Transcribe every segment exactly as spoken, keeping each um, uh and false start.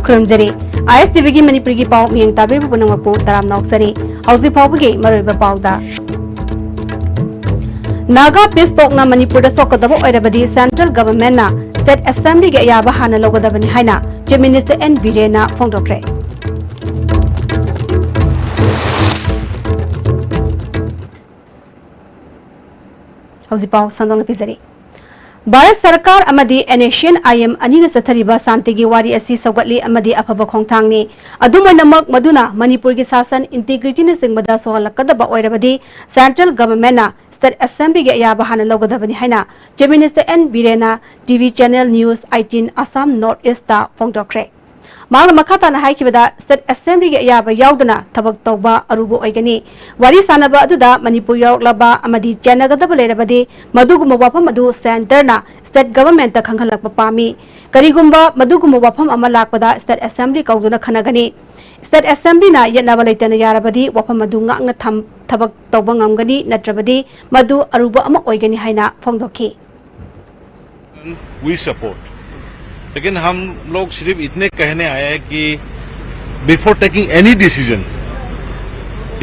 ꯈꯨꯔꯨꯝꯖꯔꯤ꯫ ꯑꯥꯏ ꯑꯦꯁ T ꯚꯤꯒꯤ ꯃꯅꯤꯄꯨꯔꯤꯒꯤ ꯄꯥꯎ ꯃꯤꯠꯌꯦꯡ ꯇꯥꯕꯤꯔꯤꯕ ꯄꯨꯝꯅꯃꯛꯄꯨ ꯇꯔꯥꯝꯅ ꯑꯣꯛꯆꯔꯤ꯫ ꯍꯧꯖꯤꯛ ꯐꯥꯎꯕꯒꯤ ꯃꯔꯨꯑꯣꯏꯕ ꯄꯥꯎꯗ, ꯅꯥꯒꯥ ꯄꯤꯁ ꯇꯣꯛꯅ ꯃꯅꯤꯄꯨꯔꯗ ꯁꯣꯛꯀꯗꯕ ꯑꯣꯏꯔꯕꯗꯤ ꯁꯦꯟꯇ꯭ꯔꯦꯜ ꯒꯚꯔꯟꯃꯦꯟꯠꯅ ꯁ꯭ꯇꯦꯠ ꯑꯦꯁꯦꯝꯕ꯭ꯂꯤꯒꯤ ꯑꯌꯥꯕ ꯍꯥꯟꯅ ꯂꯧꯒꯗꯕꯅꯤ ꯍꯥꯏꯅ ꯆꯤꯐ ꯃꯤꯅꯤꯁꯇꯔ ꯑꯦꯟ ꯕꯤꯔꯦꯟꯅ ꯐꯣꯡꯗꯣꯛꯈ꯭ꯔꯦ꯫ ꯍꯧꯖꯤꯛ ꯄꯥꯎ ꯁꯟꯗꯣꯛꯅ ꯄꯤꯖꯔꯤ꯫ ꯚꯥꯔꯠ ꯁꯔꯀꯥꯔ ꯑꯃꯗꯤ and S C and I M ꯑꯅꯤꯅ ꯆꯠꯊꯔꯤꯕ ꯁꯥꯟꯇꯤꯒꯤ ꯋꯥꯔꯤ ꯑꯁꯤ ꯁꯧꯒꯠꯂꯤ ꯑꯃꯗꯤ ꯑꯐꯕ ꯈꯣꯡꯊꯥꯡꯅꯤ꯫ ꯑꯗꯨꯝ ꯑꯣꯏꯅꯃꯛ, ꯃꯗꯨꯅ ꯃꯅꯤꯄꯨꯔꯒꯤ ꯁꯥꯁꯟ, ꯏꯟꯇꯤꯒ꯭ꯔꯤꯇꯤꯅꯆꯤꯡꯕꯗ ꯁꯣꯛꯍꯜꯂꯛꯀꯗꯕ ꯑꯣꯏꯔꯕꯗꯤ ꯁꯦꯟꯇ꯭ꯔꯦꯜ ꯒꯚꯔꯟꯃꯦꯟꯠꯅ ꯁ꯭ꯇꯦꯠ ꯑꯦꯁꯦꯝꯕ꯭ꯂꯤꯒꯤ ꯑꯌꯥꯕ ꯍꯥꯟꯅ ꯂꯧꯒꯗꯕꯅꯤ ꯍꯥꯏꯅ ꯆꯤꯐ ꯃꯤꯅꯤꯁꯇꯔ ꯑꯦꯟ ꯕꯤꯔꯦꯟꯅ T V channel news eighteen Assam north east ꯐꯣꯡꯗꯣꯛꯈ꯭ꯔꯦ꯫ ꯃꯍꯥꯛꯅ ꯃꯈꯥ ꯇꯥꯅ ꯍꯥꯏꯈꯤꯕꯗ, ꯁ꯭ꯇꯦꯠ ꯑꯦꯁꯦꯝꯕ꯭ꯂꯤꯒꯤ ꯑꯌꯥꯕ ꯌꯥꯎꯗꯅ ꯊꯕꯛ ꯇꯧꯕ ꯑꯔꯨꯕ ꯑꯣꯏꯒꯅꯤ꯫ ꯋꯥꯔꯤ ꯁꯥꯅꯕ ꯑꯗꯨꯗ ꯃꯅꯤꯄꯨꯔ ꯌꯥꯎꯔꯛꯂꯕ ꯑꯃꯗꯤ ꯆꯦꯟꯅꯒꯗꯕ ꯂꯩꯔꯕꯗꯤ, ꯃꯗꯨꯒꯨꯝꯕ ꯋꯥꯐꯝ ꯑꯗꯨ ꯁꯦꯟꯇꯔꯅ ꯁ꯭ꯇꯦꯠ ꯒꯚꯔꯟꯃꯦꯟꯠꯇ ꯈꯪꯍꯜꯂꯛꯄ ꯄꯥꯝꯃꯤ꯫ ꯀꯔꯤꯒꯨꯝꯕ ꯃꯗꯨꯒꯨꯝꯕ ꯋꯥꯐꯝ ꯑꯃ ꯂꯥꯛꯄꯗ ꯁ꯭ꯇꯦꯠ ꯑꯦꯁꯦꯝꯕ꯭ꯂꯤ ꯀꯧꯗꯨꯅ ꯈꯟꯅꯒꯅꯤ꯫ ꯁ꯭ꯇꯦꯠ ꯑꯦꯁꯦꯝꯕ꯭ꯂꯤꯅ ꯌꯦꯠꯅꯕ ꯂꯩꯇꯅ ꯌꯥꯔꯕꯗꯤ ꯋꯥꯐꯝ ꯑꯗꯨ ꯉꯥꯛꯅ ꯊꯝ-, ꯊꯕꯛ ꯇꯧꯕ ꯉꯝꯒꯅꯤ, ꯅꯠꯇ꯭ꯔꯕꯗꯤ ꯃꯗꯨ ꯑꯔꯨꯕ ꯑꯃ ꯑꯣꯏꯒꯅꯤ ꯍꯥꯏꯅ ꯐꯣꯡꯗꯣꯛꯈꯤ꯫ We support. लेकिन हम लोग सिर्फ इतने कहने आए हैं कि before taking any decision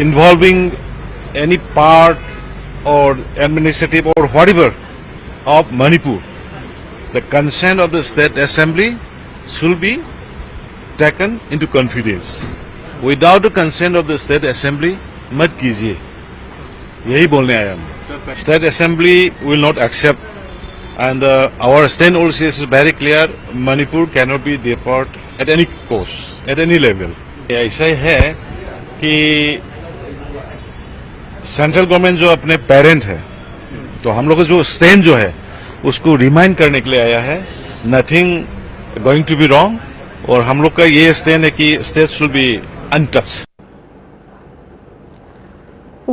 involving any part or administrative or whatever of Manipur, the consent of the state assembly should be taken into confidence. Without the consent of the state assembly, मत कीजिए। यही बोलने आए हम। State assembly will not accept, and uh, our stand also is very clear. Manipur cannot be developed at any cost, at any level. ऐसा ही है कि central government जो अपने पेरेंट है, तो हम लोग का जो स्टैंड जो है, उसको रिमाइंड करने के लिए आया है। Nothing going to be wrong, और हम लोग का ये स्टैंड है कि स्टेट शुड बी अनटच।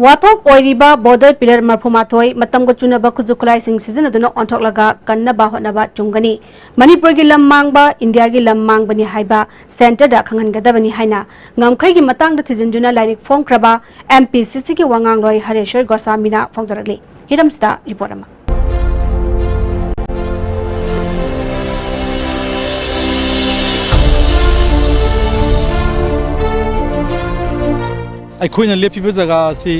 ꯋꯥꯊꯣꯛ ꯑꯣꯏꯔꯤꯕ ꯕꯣꯔꯗꯔ ꯄꯤꯂꯔ ꯃꯔꯐꯨ ꯃꯥꯊꯣꯏ ꯃꯇꯝꯒ ꯆꯨꯅꯕ ꯈꯨꯠꯁꯨ ꯈꯨꯠꯂꯥꯏꯁꯤꯡ ꯁꯤꯖꯤꯟꯅꯗꯨꯅ ꯑꯣꯟꯊꯣꯛꯂꯒ ꯀꯟꯅꯕ ꯍꯣꯠꯅꯕ ꯆꯨꯝꯒꯅꯤ꯫ ꯃꯅꯤꯄꯨꯔꯒꯤ ꯂꯝ ꯃꯥꯡꯕ ꯏꯟꯗꯤꯌꯥꯒꯤ ꯂꯝ ꯃꯥꯡꯕꯅꯤ ꯍꯥꯏꯕ ꯁꯦꯟꯇꯔꯗ ꯈꯪꯍꯟꯒꯗꯕꯅꯤ ꯍꯥꯏꯅ ꯉꯝꯈꯩꯒꯤ ꯃꯇꯥꯡꯗ ꯊꯤꯖꯤꯟꯗꯨꯅ ꯂꯥꯏꯔꯤꯛ ꯐꯣꯡꯈ꯭ꯔꯕ ꯑꯦꯝ ꯄꯤ ꯁꯤ ꯁꯤꯒꯤ ꯋꯥꯉꯥꯡꯂꯣꯏ ꯍꯔꯦꯁ꯭ꯋꯔ ꯒꯣꯁꯥꯃꯤꯅ ꯐꯣꯡꯗꯣꯔꯛꯂꯤ꯫ ꯍꯤꯔꯝꯁꯤꯗ ꯔꯤꯄꯣꯔꯠ ꯑꯃ꯫ ꯑꯩꯈꯣꯏꯅ ꯂꯦꯞꯄꯤꯕ ꯖꯒꯥ ꯑꯁꯤ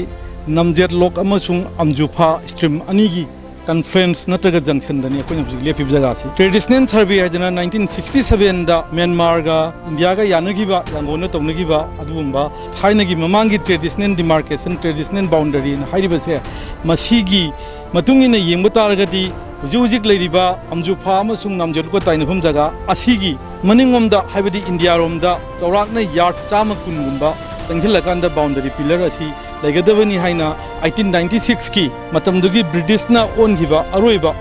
ꯅꯝꯖꯦꯠ ꯂꯣꯛ ꯑꯃꯁꯨꯡ ꯑꯝꯖꯨꯐꯥ stream ꯑꯅꯤꯒꯤ confluence ꯅꯠꯇ꯭ꯔꯒ junctionꯗꯅꯤ ꯑꯩꯈꯣꯏꯅ ꯍꯧꯖꯤꯛ ꯂꯦꯞꯄꯤꯕ ꯖꯒꯥꯁꯤ꯫ Traditional survey ꯍꯥꯏꯗꯅ nineteen sixty sevenꯗ ꯃ꯭ꯌꯥꯟꯃꯥꯔꯒ ꯏꯟꯗꯤꯌꯥꯒ ꯌꯥꯅꯈꯤꯕ, ꯌꯥꯡꯒꯣꯟꯅ ꯇꯧꯅꯈꯤꯕ ꯑꯗꯨꯒꯨꯝꯕ ꯊꯥꯏꯅꯒꯤ ꯃꯃꯥꯡꯒꯤ traditional demarcation, traditional boundaryꯅ ꯍꯥꯏꯔꯤꯕꯁꯦ, ꯃꯁꯤꯒꯤ ꯃꯇꯨꯡ ꯏꯟꯅ ꯌꯦꯡꯕ ꯇꯥꯔꯒꯗꯤ, ꯍꯧꯖꯤꯛ ꯍꯧꯖꯤꯛ ꯂꯩꯔꯤꯕ ꯑꯝꯖꯨꯐꯥ ꯑꯃꯁꯨꯡ ꯅꯝꯖꯦꯠ ꯂꯣꯛꯀ ꯇꯥꯏꯅꯐꯝ ꯖꯒꯥ ꯑꯁꯤꯒꯤ ꯃꯅꯤꯡꯂꯣꯝꯗ, ꯍꯥꯏꯕꯗꯤ ꯏꯟꯗꯤꯌꯥꯔꯣꯝꯗ ꯆꯥꯎꯔꯥꯛꯅ yard ꯆꯥꯝꯃ ꯀꯨꯟꯒꯨꯝꯕ ꯆꯪꯁꯤꯜꯂꯀꯥꯟꯗ boundary pillar ꯑꯁꯤ ꯂꯩꯒꯗꯕꯅꯤ ꯍꯥꯏꯅ eighteen ninety sixꯀꯤ ꯃꯇꯝꯗꯨꯒꯤ ꯕ꯭ꯔꯤꯇꯤꯁꯅ ꯑꯣꯟꯈꯤꯕ ꯑꯔꯣꯏꯕ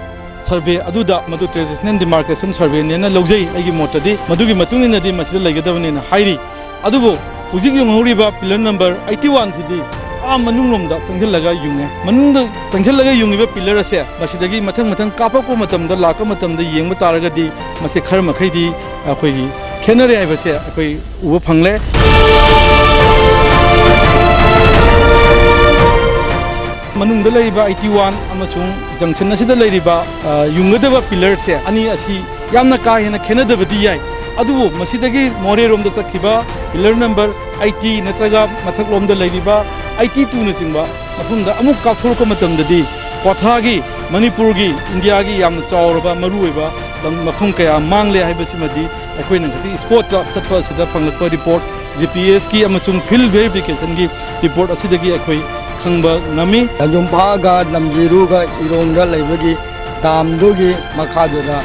survey ꯑꯗꯨꯗ, ꯃꯗꯨ traditional demarcation surveyꯅꯦꯅ ꯂꯧꯖꯩ ꯑꯩꯒꯤ ꯃꯣꯠꯇꯗꯤ꯫ ꯃꯗꯨꯒꯤ ꯃꯇꯨꯡ ꯏꯟꯅꯗꯤ ꯃꯁꯤꯗ ꯂꯩꯒꯗꯕꯅꯦꯅ ꯍꯥꯏꯔꯤ꯫ ꯑꯗꯨꯕꯨ ꯍꯧꯖꯤꯛ ꯌꯨꯡꯍꯧꯔꯤꯕ pillar number eighty oneꯁꯤꯗꯤ ꯑꯥ ꯃꯅꯨꯡꯂꯣꯝꯗ ꯆꯪꯁꯤꯜꯂꯒ ꯌꯨꯡꯉꯦ꯫ ꯃꯅꯨꯡꯗ ꯆꯪꯁꯤꯜꯂꯒ ꯌꯨꯡꯉꯤꯕ pillar ꯑꯁꯦ ꯃꯁꯤꯗꯒꯤ ꯃꯊꯪ ꯃꯊꯪ ꯀꯥꯞꯄꯛꯄ ꯃꯇꯝꯗ, ꯂꯥꯛꯄ ꯃꯇꯝꯗ ꯌꯦꯡꯕ ꯇꯥꯔꯒꯗꯤ, ꯃꯁꯤ ꯈꯔ ꯃꯈꯩꯗꯤ ꯑꯩꯈꯣꯏꯒꯤ ꯈꯦꯠꯅꯔꯦ ꯍꯥꯏꯕꯁꯦ ꯑꯩꯈꯣꯏ ꯎꯕ ꯐꯪꯂꯦ꯫ ꯃꯅꯨꯡꯗ ꯂꯩꯔꯤꯕ eighty one ꯑꯃꯁꯨꯡ junction ꯑꯁꯤꯗ ꯂꯩꯔꯤꯕ, ꯑ, ꯌꯨꯡꯒꯗꯕ pillarꯁꯦ ꯑꯅꯤ ꯑꯁꯤ ꯌꯥꯝꯅ ꯀꯥ ꯍꯦꯟꯅ ꯈꯦꯠꯅꯗꯕꯗꯤ ꯌꯥꯏ, ꯑꯗꯨꯕꯨ ꯃꯁꯤꯗꯒꯤ ꯃꯣꯔꯦꯔꯣꯝꯗ ꯆꯠꯈꯤꯕ pillar number eighty ꯅꯠꯇ꯭ꯔꯒ ꯃꯊꯛꯂꯣꯝꯗ ꯂꯩꯔꯤꯕ eighty twoꯅꯆꯤꯡꯕ ꯃꯐꯝꯗ ꯑꯃꯨꯛ ꯀꯥꯞꯊꯣꯔꯛꯄ ꯃꯇꯝꯗꯗꯤ, ꯀ꯭ꯋꯥꯊꯥꯒꯤ, ꯃꯅꯤꯄꯨꯔꯒꯤ, ꯏꯟꯗꯤꯌꯥꯒꯤ ꯌꯥꯝꯅ ꯆꯥꯎꯔꯕ ꯃꯔꯨꯑꯣꯏꯕ ꯂꯝ, ꯃꯐꯝ ꯀꯌꯥ ꯃꯥꯡꯂꯦ ꯍꯥꯏꯕꯁꯤꯃꯗꯤ ꯑꯩꯈꯣꯏꯅ ꯉꯁꯤ spotꯇ ꯆꯠꯄ ꯑꯁꯤꯗ ꯐꯪꯂꯛꯄ report, GPSꯀꯤ ꯑꯃꯁꯨꯡ field verificationꯒꯤ report ꯑꯁꯤꯗꯒꯤ ꯑꯩꯈꯣꯏ ꯈꯪꯕ ꯉꯝꯃꯤ꯫ ꯂꯟꯖꯨꯝꯐꯥꯒ ꯅꯝꯖꯤꯔꯨꯒ ꯏꯔꯣꯡꯗ ꯂꯩꯕꯒꯤ damꯗꯨꯒꯤ ꯃꯈꯥꯗꯨꯗ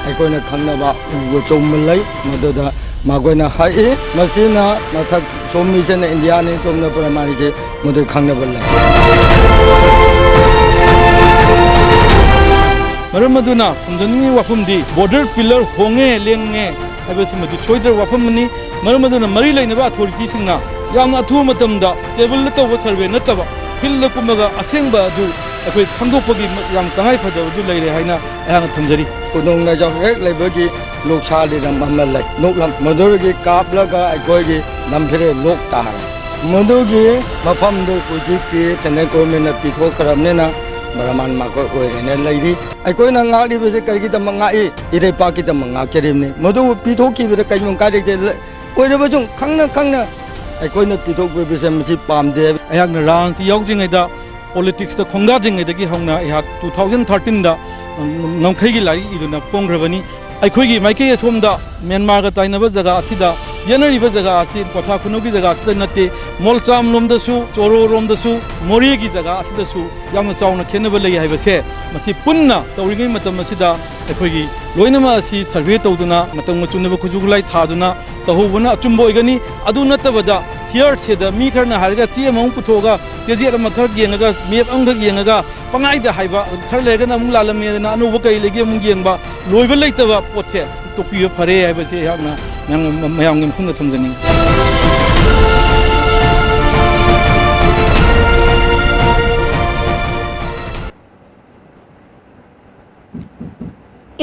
ꯑꯩꯈꯣꯏꯅ ꯈꯪꯅꯕ ꯎ ꯑꯆꯧꯕ ꯂꯩ, ꯃꯗꯨꯗ ꯃꯈꯣꯏꯅ ꯍꯛꯏ꯫ ꯃꯁꯤꯅ ꯃꯊꯛ ꯁꯣꯝ ꯃꯤꯁꯤꯅ ꯏꯟꯗꯤꯌꯥꯅꯤ, ꯁꯣꯝꯅ ꯄ꯭ꯔꯃꯥꯅꯤꯁꯦ, ꯃꯗꯨ ꯈꯪꯅꯕ ꯂꯩ꯫ ꯃꯔꯝ ꯑꯗꯨꯅ ꯊꯝꯖꯅꯤꯡꯉꯤ ꯋꯥꯐꯝꯗꯤ, border pillar ꯍꯣꯡꯉꯦ, ꯂꯦꯡꯉꯦ ꯍꯥꯏꯕꯁꯤꯃꯗꯤ ꯁꯣꯏꯗ꯭ꯔꯕ ꯋꯥꯐꯝ ꯑꯃꯅꯤ꯫ ꯃꯔꯝ ꯑꯗꯨꯅ ꯃꯔꯤ ꯂꯩꯅꯕ authorityꯁꯤꯡꯅ ꯌꯥꯝꯅ ꯑꯊꯨꯕ ꯃꯇꯝꯗ tableꯗ ꯇꯧꯕ survey ꯅꯠꯇꯕ, fieldꯗ ꯀꯨꯝꯃꯒ ꯑꯁꯦꯡꯕ ꯑꯗꯨ ꯑꯩꯈꯣꯏ ꯈꯪꯗꯣꯛꯄꯒꯤ ꯌꯥꯝ ꯇꯉꯥꯏ ꯐꯗꯕꯗꯨ ꯂꯩꯔꯦ ꯍꯥꯏꯅ ꯑꯩꯍꯥꯛꯅ ꯊꯝꯖꯔꯤ꯫ ꯀꯣꯅꯨꯡꯅ ꯍꯦꯛ ꯂꯩꯕꯒꯤ ꯂꯣꯛꯁꯥ ꯂꯤꯂꯝ ꯑꯃ ꯂꯩ, ꯅꯣꯛꯂꯝ, ꯃꯗꯨꯗꯒꯤ ꯀꯥꯞꯂꯒ ꯑꯩꯈꯣꯏꯒꯤ ꯂꯝꯐꯦꯜ ꯂꯣꯛ ꯇꯥꯔꯦ꯫ ꯃꯗꯨꯒꯤ ꯃꯐꯝꯗꯨ ꯍꯧꯖꯤꯛꯇꯤ central governmentꯅ ꯄꯤꯊꯣꯛꯈ꯭ꯔꯕꯅꯤꯅ ꯕ꯭ꯔꯍꯃꯟ ꯃꯈꯣꯏ ꯑꯣꯏꯔꯦꯅ ꯂꯩꯔꯤ꯫ ꯑꯩꯈꯣꯏꯅ ꯉꯥꯛꯂꯤꯕꯁꯤ ꯀꯔꯤꯒꯤꯗꯃꯛ ꯉꯥꯛꯏ? ꯏꯔꯩꯄꯥꯛꯀꯤꯗꯃꯛ ꯉꯥꯛꯆꯔꯤꯕꯅꯤ꯫ ꯃꯗꯨꯕꯨ ꯄꯤꯊꯣꯛꯈꯤꯕꯗ ꯀꯔꯤꯒꯨꯝꯕ ꯀꯥꯏꯔꯛꯇꯦ? ꯑꯣꯏꯔꯕꯁꯨ ꯈꯪꯅ ꯈꯪꯅ ꯑꯩꯈꯣꯏꯅ ꯄꯤꯊꯣꯛꯄ ꯄꯩꯁꯥ ꯃꯁꯤ ꯄꯥꯝꯗꯦ꯫ ꯑꯩꯍꯥꯛꯅ ꯔꯥꯖꯅꯤꯇꯤ ꯌꯥꯎꯗ꯭ꯔꯤꯉꯩꯗ, ꯄꯣꯂꯤꯇꯤꯛꯁꯇ ꯈꯣꯡꯗꯥꯗ꯭ꯔꯤꯉꯩꯗꯒꯤ ꯍꯧꯅ ꯑꯩꯍꯥꯛ two thousand thirteen ꯗ ꯉꯝꯈꯩꯒꯤ ꯂꯥꯏꯔꯤꯛ ꯏꯗꯨꯅ ꯐꯣꯡꯈ꯭ꯔꯕꯅꯤ꯫ ꯑꯩꯈꯣꯏꯒꯤ ꯃꯥꯏꯀꯩ ꯑꯁꯣꯝꯗ ꯃ꯭ꯌꯥꯟꯃꯥꯔꯒ ꯇꯥꯏꯅꯕ ꯖꯒꯥ ꯑꯁꯤꯗ ꯌꯦꯠꯅꯔꯤꯕ ꯖꯒꯥ ꯑꯁꯤ ꯀ꯭ꯋꯥꯊꯥ ꯈꯨꯅꯧꯒꯤ ꯖꯒꯥ ꯑꯁꯤꯗ ꯅꯠꯇꯦ, ꯃꯣꯜꯆꯥꯝ ꯂꯣꯝꯗꯁꯨ, ꯆꯣꯔꯣ ꯂꯣꯝꯗꯁꯨ, ꯃꯣꯔꯦꯒꯤ ꯖꯒꯥ ꯑꯁꯤꯗꯁꯨ ꯌꯥꯝꯅ ꯆꯥꯎꯅ ꯈꯦꯠꯅꯕ ꯂꯩ ꯍꯥꯏꯕꯁꯦ, ꯃꯁꯤ ꯄꯨꯟꯅ ꯇꯧꯔꯤꯉꯩ ꯃꯇꯝ ꯑꯁꯤꯗ ꯑꯩꯈꯣꯏꯒꯤ ꯂꯣꯏꯅꯃꯛ ꯑꯁꯤ ꯁꯔꯚꯦ ꯇꯧꯗꯨꯅ, ꯃꯇꯝꯒ ꯆꯨꯅꯕ ꯈꯨꯠꯁꯨ ꯈꯨꯠꯂꯥꯏ ꯊꯥꯗꯨꯅ ꯇꯧꯍꯧꯕꯅ ꯑꯆꯨꯝꯕ ꯑꯣꯏꯒꯅꯤ꯫ ꯑꯗꯨ ꯅꯠꯇꯕꯗ ꯍꯤꯌꯔꯁꯦꯗ ꯃꯤ ꯈꯔꯅ ꯍꯥꯏꯔꯒ ꯆꯦ ꯑꯃꯃꯨꯛ ꯄꯨꯊꯣꯛꯑꯒ, ꯆꯦꯖꯦꯠ ꯑꯃꯈꯛ ꯌꯦꯡꯉꯒ, ꯃꯦꯞ ꯑꯃꯈꯛ ꯌꯦꯡꯉꯒ ꯄꯪꯍꯥꯏꯗ ꯍꯥꯏꯕ, ꯈꯔ ꯂꯩꯔꯒꯅ ꯑꯃꯨꯛ ꯂꯥꯜꯂꯝꯃꯦꯗꯅ ꯑꯅꯧꯕ ꯀꯔꯤ ꯂꯩꯒꯦ ꯑꯃꯨꯛ ꯌꯦꯡꯕ, ꯂꯣꯏꯕ ꯂꯩꯇꯕ ꯄꯣꯠꯁꯦ ꯇꯣꯛꯄꯤꯕ ꯐꯔꯦ ꯍꯥꯏꯕꯁꯦ ꯑꯩꯍꯥꯛꯅ ꯃꯌꯥꯝ, ꯃꯌꯥꯝꯒꯤ ꯃꯐꯝꯗ ꯊꯝꯖꯅꯤꯡꯉꯤ꯫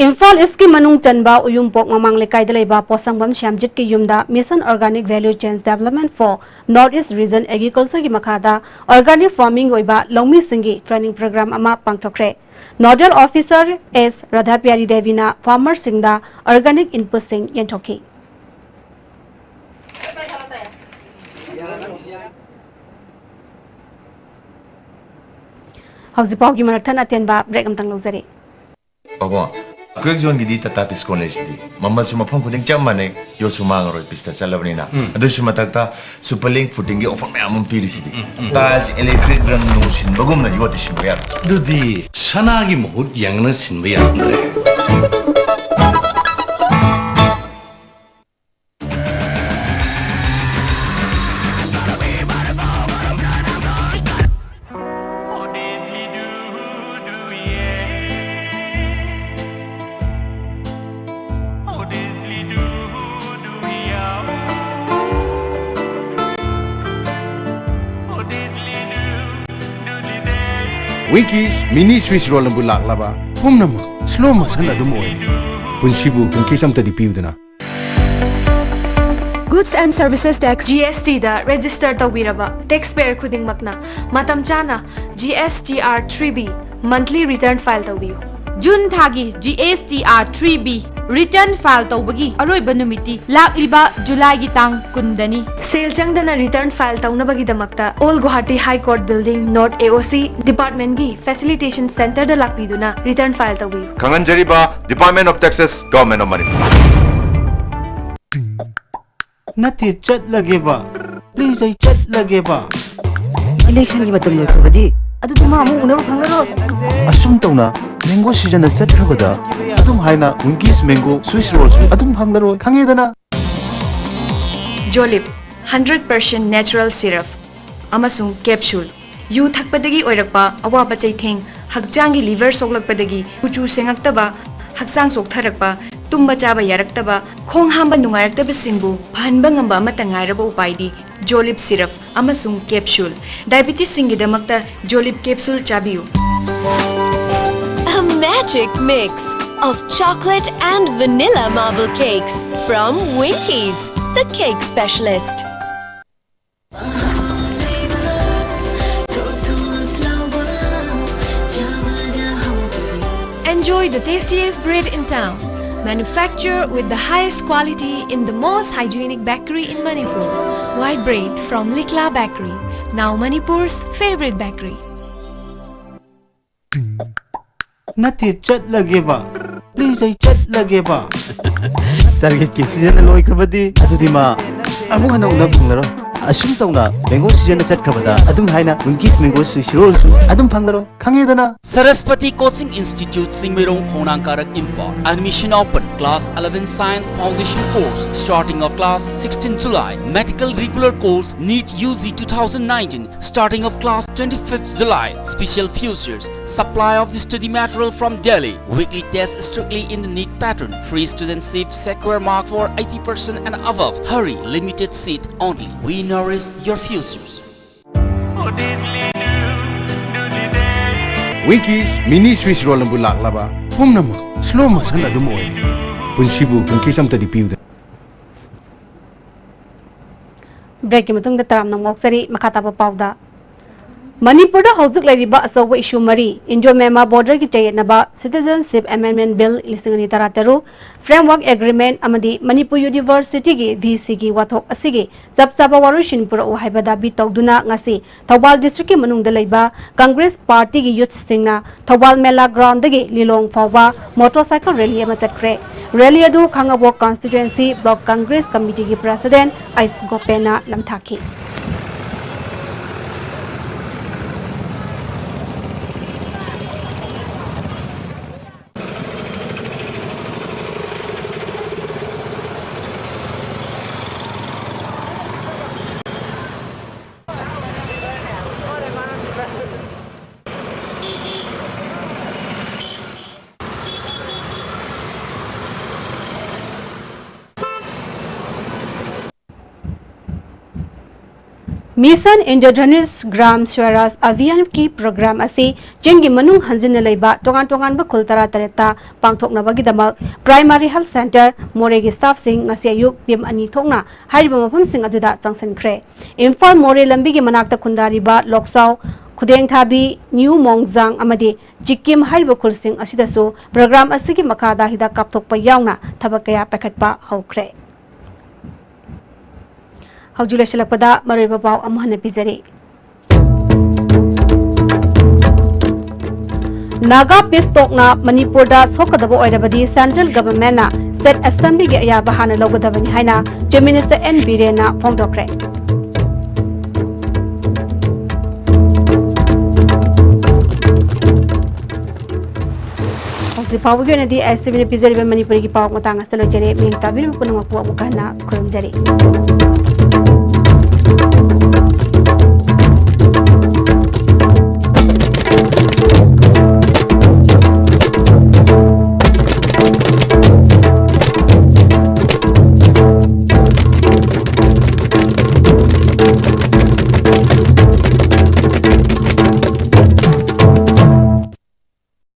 ꯏꯝꯐꯥꯜ ꯏꯁꯀꯤ ꯃꯅꯨꯡ ꯆꯟꯕ ꯎꯌꯨꯝꯄꯣꯛ ꯃꯃꯥꯡ ꯂꯩꯀꯥꯏꯗ ꯂꯩꯕ ꯄꯣꯠꯁꯪꯕꯝ ꯁ꯭ꯌꯥꯝꯖꯤꯠꯀꯤ ꯌꯨꯝꯗ Mission Organic Value Chains Development for North East Region Agriculture ꯒꯤ ꯃꯈꯥꯗ organic farming ꯑꯣꯏꯕ ꯂꯧꯃꯤꯁꯤꯡꯒꯤ training program ꯑꯃ ꯄꯥꯡꯊꯣꯛꯈ꯭ꯔꯦ꯫ Nodal Officer S ꯔꯥꯙꯥꯄꯤꯌꯥꯔꯤ ꯗꯦꯕꯤꯅ farmerꯁꯤꯡꯗ organic inputꯁꯤꯡ ꯌꯦꯟꯊꯣꯛꯈꯤ꯫ ꯍꯧꯖꯤꯛ ꯄꯥꯎꯒꯤ ꯃꯔꯛ ꯊꯠꯅ ꯑꯇꯦꯟꯕ break ꯑꯝꯇꯪ ꯂꯧꯖꯔꯤ꯫ ꯄꯥꯕꯨꯡ, ꯑꯩꯈꯣꯏ ꯖꯣꯟꯒꯤꯗꯤ ꯇꯥꯇꯥ ꯇꯤꯁꯀꯣꯟ ꯂꯩꯁꯤꯗꯤ꯫ ꯃꯃꯜꯁꯨ ꯃꯐꯝ ꯈꯨꯗꯤꯡ ꯆꯞ ꯃꯥꯟꯅꯩ, ꯌꯣꯠꯁꯨ ꯃꯥꯡꯉꯔꯣꯏ, ꯄꯤꯁꯇ ꯆꯠꯂꯕꯅꯤꯅ꯫ ꯎꯝ꯫ ꯑꯗꯨꯁꯨ ꯃꯊꯛꯇ ꯁꯨꯄꯔ ꯂꯤꯡ ꯐꯨꯇꯤꯡꯒꯤ ꯑꯣꯐꯔ ꯃꯌꯥꯝ ꯑꯃ ꯄꯤꯔꯤꯁꯤꯗꯤ꯫ ꯎꯝ, ꯎꯝ꯫ ꯇꯥꯏꯜꯁ, ꯏꯂꯦꯛꯇ꯭ꯔꯤꯛ ꯔꯪ ꯅꯨꯡ ꯁꯤꯟꯕꯒꯨꯝꯅ ꯌꯣꯠꯇꯤ ꯁꯤꯟꯕ ꯌꯥꯔꯣꯏ꯫ ꯑꯗꯨꯗꯤ ꯁꯅꯥꯒꯤ ꯃꯍꯨꯠ ꯌꯦꯡꯉꯅ ꯁꯤꯟꯕ ꯌꯥꯔꯝꯗ꯭ꯔꯦ꯫ Winkies mini Swiss roll ꯑꯗꯨ ꯂꯥꯛꯂꯕ ꯄꯨꯝꯅꯃꯛ slow motion ꯑꯗꯨꯝ ꯑꯣꯏꯔꯦ꯫ ꯄꯨꯟꯁꯤꯕꯨ Winkies ꯑꯝꯇꯗꯤ ꯄꯤꯌꯨꯗꯅ꯫ Goods and Services Tax, G S T the register ꯇꯧꯕꯤꯔꯕ taxpayer ꯈꯨꯗꯤꯡꯃꯛꯅ ꯃꯇꯝ ꯆꯥꯅ G S T R three B monthly return file ꯇꯧꯕꯤꯌꯨ꯫ ꯖꯨꯟ ꯊꯥꯒꯤ G S T R three B Return file ꯇꯧꯕꯒꯤ ꯑꯔꯣꯏꯕ ꯅꯨꯃꯤꯠꯇꯤ ꯂꯥꯛꯂꯤꯕ ꯖꯨꯂꯥꯏꯒꯤ ꯇꯥꯡ ꯀꯨꯟꯗꯅꯤ꯫ ꯁꯦꯜ ꯆꯪꯗꯅ return file ꯇꯧꯅꯕꯒꯤꯗꯃꯛꯇ All Guwahati High Court Building, North A O C department ꯒꯤ facilitation center ꯗ ꯂꯥꯛꯄꯤꯗꯨꯅ return file ꯇꯧꯕꯤꯌꯨ꯫ ꯈꯪꯍꯟꯖꯔꯤꯕ, Department of Taxes, Government of Manipur꯫ ꯅꯠꯇꯦ, ꯆꯠꯂꯒꯦꯕ꯫ Please, ꯑꯩ ꯆꯠꯂꯒꯦꯕ꯫ Election ꯒꯤ ꯃꯇꯝ ꯂꯣꯏꯈ꯭ꯔꯕꯗꯤ ꯑꯗꯨꯗꯤ ꯃꯥ ꯑꯃꯨꯛ ꯎꯅꯕ ꯐꯪꯉꯔꯣꯏ꯫ ꯑꯁꯨꯝ ꯇꯧꯅ mango season ꯅ ꯆꯠꯈ꯭ꯔꯕꯗ ꯑꯗꯨꯝ ꯍꯥꯏꯅ Winkies Mango Swiss Roll ꯁꯨ ꯑꯗꯨꯝ ꯐꯪꯂꯔꯣꯏ, ꯈꯪꯉꯦꯗꯅ? ꯖꯣꯂꯤꯞ, hundred percent natural syrup ꯑꯃꯁꯨꯡ capsule꯫ ꯌꯨ ꯊꯛꯄꯗꯒꯤ ꯑꯣꯏꯔꯛꯄ ꯑꯋꯥꯕ ꯆꯩꯊꯦꯡ, ꯍꯛꯆꯥꯡꯒꯤ liver ꯁꯣꯛꯂꯛꯄꯗꯒꯤ ꯀꯨꯆꯨ ꯁꯦꯡꯉꯛꯇꯕ, ꯍꯛꯆꯥꯡ ꯆꯣꯛꯊꯔꯛꯄ, ꯇꯨꯝꯕ ꯆꯥꯕ ꯌꯥꯔꯛꯇꯕ, ꯈꯣꯡ ꯍꯥꯝꯕ ꯅꯨꯡꯉꯥꯏꯔꯛꯇꯕꯁꯤꯡꯕꯨ ꯐꯍꯟꯕ ꯉꯝꯕ ꯑꯃꯠꯇ ꯉꯥꯏꯔꯕ ꯎꯄꯥꯏꯗꯤ ꯖꯣꯂꯤꯞ syrup ꯑꯃꯁꯨꯡ capsule꯫ Diabetes ꯁꯤꯡꯒꯤꯗꯃꯛꯇ ꯖꯣꯂꯤꯞ capsule ꯆꯥꯕꯤꯌꯨ꯫ A magic mix of chocolate and vanilla marble cakes from Winkies, the cake specialist. Enjoy the tastiest bread in town. Manufactured with the highest quality in the most hygienic bakery in Manipur. White bread from Likla Bakery, now Manipur's favorite bakery. ꯅꯠꯇꯦ, ꯆꯠꯂꯒꯦꯕ꯫ Please, ꯑꯩ ꯆꯠꯂꯒꯦꯕ꯫ Target ꯀꯤ season ꯅ ꯂꯣꯏꯈ꯭ꯔꯕꯗꯤ ꯑꯗꯨꯗꯤ ꯃꯥ ꯑꯃꯨꯛ ꯍꯟꯅ ꯎꯅꯕ ꯐꯪꯂꯔꯣꯏ꯫ ꯑꯁꯨꯝ ꯇꯧꯅ mango season ꯅ ꯆꯠꯈ꯭ꯔꯕꯗ ꯑꯗꯨꯝ ꯍꯥꯏꯅ Winkies Mango Swiss Roll ꯁꯨ ꯑꯗꯨꯝ ꯐꯪꯂꯔꯣꯏ, ꯈꯪꯉꯦꯗꯅ? Saraswati Coaching Institute, ꯆꯤꯡꯃꯩꯔꯣꯡ, ꯈꯣꯡꯅꯥꯡ ꯀꯥꯔꯛ, Imphal. Admission open. Class eleven Science Foundation Course, starting of class sixteen July. Medical regular course, NEET U G two thousand nineteen, starting of class twenty-fifth July. Special features: supply of the study material from Delhi. Weekly test strictly in the NEET pattern. Free student seat, secure mark for eighty percent and above. Hurry, limited seat only. We nourish your futures. Winkies Mini Swiss Roll ꯅꯕꯨ ꯂꯥꯛꯂꯕ ꯄꯨꯝꯅꯃꯛ slow motion ꯑꯗꯨꯝ ꯑꯣꯏꯔꯦ꯫ ꯄꯨꯟꯁꯤꯕꯨ Winkies ꯑꯝꯇꯗꯤ ꯄꯤꯌꯨꯗ꯫ Break ꯀꯤ ꯃꯇꯨꯡꯗ ꯇꯔꯥꯝꯅ ꯑꯃꯨꯛ ꯑꯣꯛꯆꯔꯤ꯫ ꯃꯈꯥ ꯇꯥꯕ ꯄꯥꯎꯗ꯫ ꯃꯅꯤꯄꯨꯔꯗ ꯍꯧꯖꯤꯛ ꯂꯩꯔꯤꯕ ꯑꯆꯧꯕ ꯏꯁꯨ ꯃꯔꯤ, ꯏꯟꯗꯣ ꯃ꯭ꯌꯥꯟꯃꯥꯔ ꯕꯣꯔꯗꯔꯒꯤ ꯆꯌꯦꯠꯅꯕ, Citizenship Amendment Bill ꯂꯤꯁꯤꯡ ꯑꯅꯤ ꯇꯔꯥꯇꯔꯨꯛ, Framework Agreement ꯑꯃꯗꯤ ꯃꯅꯤꯄꯨꯔ ꯌꯨꯅꯤꯚꯔꯁꯤꯇꯤꯒꯤ ꯚꯤ ꯁꯤꯒꯤ ꯋꯥꯊꯣꯛ ꯑꯁꯤꯒꯤ ꯆꯞ ꯆꯥꯕ ꯋꯥꯔꯣꯏꯁꯤꯟ ꯄꯨꯔꯛꯎ ꯍꯥꯏꯕ ꯗꯥꯕꯤ ꯇꯧꯗꯨꯅ ꯉꯁꯤ ꯊꯧꯕꯥꯜ ꯗꯤꯁꯇ꯭ꯔꯤꯛꯀꯤ ꯃꯅꯨꯡꯗ ꯂꯩꯕ ꯀꯪꯒ꯭ꯔꯦꯁ ꯄꯥꯔꯇꯤꯒꯤ ꯌꯨꯠꯁꯤꯡꯅ ꯊꯧꯕꯥꯜ ꯃꯦꯂꯥ ꯒ꯭ꯔꯥꯎꯟꯗꯒꯤ ꯂꯤꯂꯣꯡ ꯐꯥꯎꯕ ꯃꯣꯇꯣꯔꯁꯥꯏꯀꯜ ꯔꯦꯂꯤ ꯑꯃ ꯆꯠꯈ꯭ꯔꯦ꯫ ꯔꯦꯂꯤ ꯑꯗꯨ ꯈꯥꯉꯕꯣꯛ ꯀꯟꯁꯇꯤꯇ꯭ꯋꯦꯟꯁꯤ ꯕ꯭ꯂꯣꯛ ꯀꯪꯒ꯭ꯔꯦꯁ ꯀꯃꯤꯇꯤꯒꯤ ꯄ꯭ꯔꯁꯤꯗꯦꯟ ꯑꯩꯁ ꯒꯣꯄꯦꯟꯅ ꯂꯝꯊꯥꯈꯤ꯫ Mission Indradhanush Gram Swaraj Abhiyan ꯀꯤ program ꯑꯁꯤ ꯆꯤꯡꯒꯤ ꯃꯅꯨꯡ ꯍꯟꯖꯤꯟꯅ ꯂꯩꯕ ꯇꯣꯉꯥꯟ ꯇꯣꯉꯥꯟꯕ ꯈꯨꯜ ꯇꯔꯥꯇꯔꯦꯠꯇ ꯄꯥꯡꯊꯣꯛꯅꯕꯒꯤꯗꯃꯛ Primary Health Centre ꯃꯣꯔꯦꯒꯤ staff ꯁꯤꯡ ꯉꯁꯤ ꯑꯌꯨꯛ team ꯑꯅꯤ ꯊꯣꯛꯅ ꯍꯥꯏꯔꯤꯕ ꯃꯐꯝꯁꯤꯡ ꯑꯗꯨꯗ ꯆꯪꯁꯤꯟꯈ꯭ꯔꯦ꯫ ꯏꯝꯐꯥꯜ ꯃꯣꯔꯦ ꯂꯝꯕꯤꯒꯤ ꯃꯅꯥꯛꯇ ꯈꯨꯟꯗꯥꯔꯤꯕ ꯂꯣꯛꯆꯥꯎ, ꯈꯨꯗꯦꯡꯊꯥꯕꯤ, ꯅ꯭ꯌꯨ ꯃꯣꯡꯖꯥꯡ ꯑꯃꯗꯤ ꯆꯤꯛꯀꯤꯝ ꯍꯥꯏꯔꯤꯕ ꯈꯨꯜꯁꯤꯡ ꯑꯁꯤꯗꯁꯨ program ꯑꯁꯤꯒꯤ ꯃꯈꯥꯗ ꯍꯤꯗꯥꯛ ꯀꯥꯞꯊꯣꯛꯄ ꯌꯥꯎꯅ ꯊꯕꯛ ꯀꯌꯥ ꯄꯥꯏꯈꯠꯄ ꯍꯧꯈ꯭ꯔꯦ꯫ ꯍꯧꯖꯤꯛ ꯂꯣꯏꯁꯤꯜꯂꯛꯄꯗ ꯃꯔꯨꯑꯣꯏꯕ ꯄꯥꯎ ꯑꯃꯨꯛ ꯍꯟꯅ ꯄꯤꯖꯔꯤ꯫ ꯅꯥꯒꯥ peace talkꯅ ꯃꯅꯤꯄꯨꯔꯗ ꯁꯣꯛꯀꯗꯕ ꯑꯣꯏꯔꯕꯗꯤ central governmentꯅ state assemblyꯒꯤ ꯑꯌꯥꯕ ꯍꯥꯟꯅ ꯂꯧꯒꯗꯕꯅꯤ ꯍꯥꯏꯅ Chief Minister ꯑꯦꯟ ꯕꯤꯔꯦꯟꯅ ꯐꯣꯡꯗꯣꯛꯈ꯭ꯔꯦ꯫ ꯍꯧꯖꯤꯛ ꯐꯥꯎꯕꯒꯤ ꯑꯣꯏꯅꯗꯤ ꯑꯦꯁ ꯇꯤ ꯚꯤꯅ ꯄꯤꯖꯔꯤꯕ ꯃꯅꯤꯄꯨꯔꯤꯒꯤ ꯄꯥꯎ ꯃꯇꯥꯡ ꯑꯁꯤꯗ ꯂꯣꯏꯖꯔꯦ꯫ ꯃꯤꯡ ꯇꯥꯕꯤꯔꯤꯕ ꯄꯨꯝꯅꯃꯛꯄꯨ ꯑꯃꯨꯛꯀ ꯍꯟꯅ ꯈꯨꯔꯨꯝꯖꯔꯤ꯫